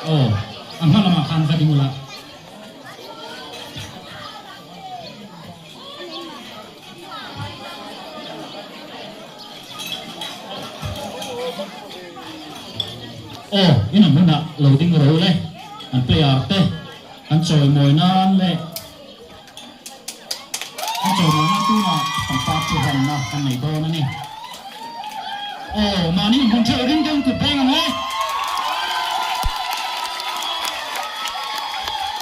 Aw, a hma lamah khan va ding ula. Aw, in a hmunah lo ding ro le, an player te an chawimawi nan leh an chawimawi nan tunah pangpar chu hawnna kan nei dawn a ni. Aw, mahni inhmun theuh ring deuhin kut beng ang e.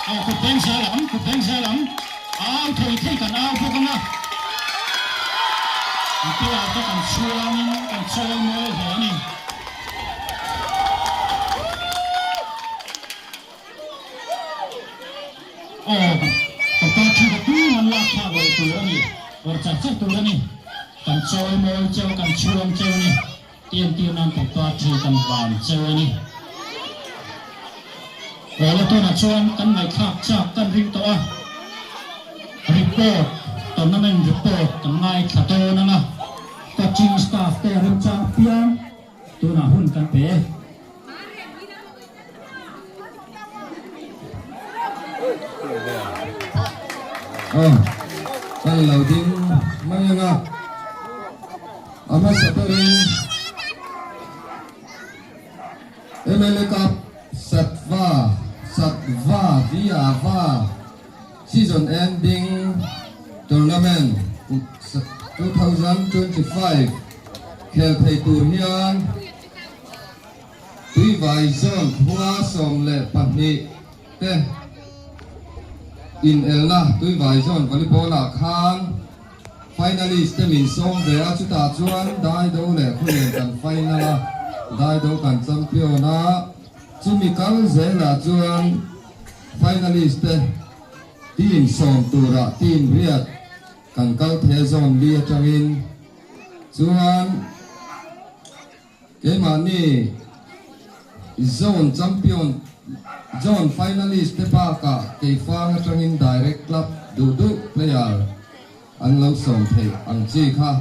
Aw, kut beng zel ang, kut beng zel ang. Au thei thei kan au bawk ang a. An player te kan chhuangin kan chawimawi hle a ni. Aw, kan pa thu ka tum an lak thlak lo tur a ni, awr char char tur a ni. Kan chawimawi cheu, kan chhuang cheu a ni. Tiantir nan kan pa thu kan van cheu a ni. Aw la tunah chuan kan ngaihthlak chak kan ring tawh a. Report, tournament report kan ngaithla dawn ang a. Coaching staff te remchang piang tunah hun kan pe e. Aw, kan lo ding mai ang a, a hmasa berin mla Cup Satva Satva Via Va Season Ending Tournament 2025 khel thei tur hian Tuivai zawn khua 12 te inelna Tuivai zawn volleyball ah khan finalist te min sawm ve a, chutah chuan Daido leh Khulian kan final a, Daido kan champion a, chumi kal zelah chuan finalist te team sawm turah team riat kan kal the zawn li atangin chuan Keimahni Zone Champion, Zone Finalist te bakah Keifang atangin Direct Club duh duh player an lo sawm theih ang chi kha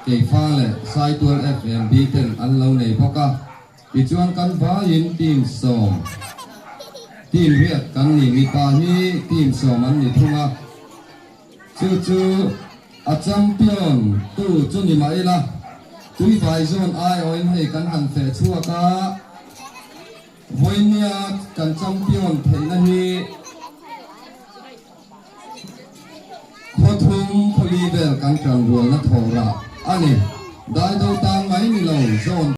Keifang leh Saitual FMB ten an lo nei bawk a. Tichuan kan vaiin team sawm, team riat kan ni, mipa hi team sawm an ni thung a. Chu chu a champion tu chu ni mah ila, Tuivai zawn aiawhin hei kan han feh chhuak a, vawinia kan champion theihna hi khawthum khawli vel kan tanrualna thawhrah a ni. Daido tan mai ni lo zawn.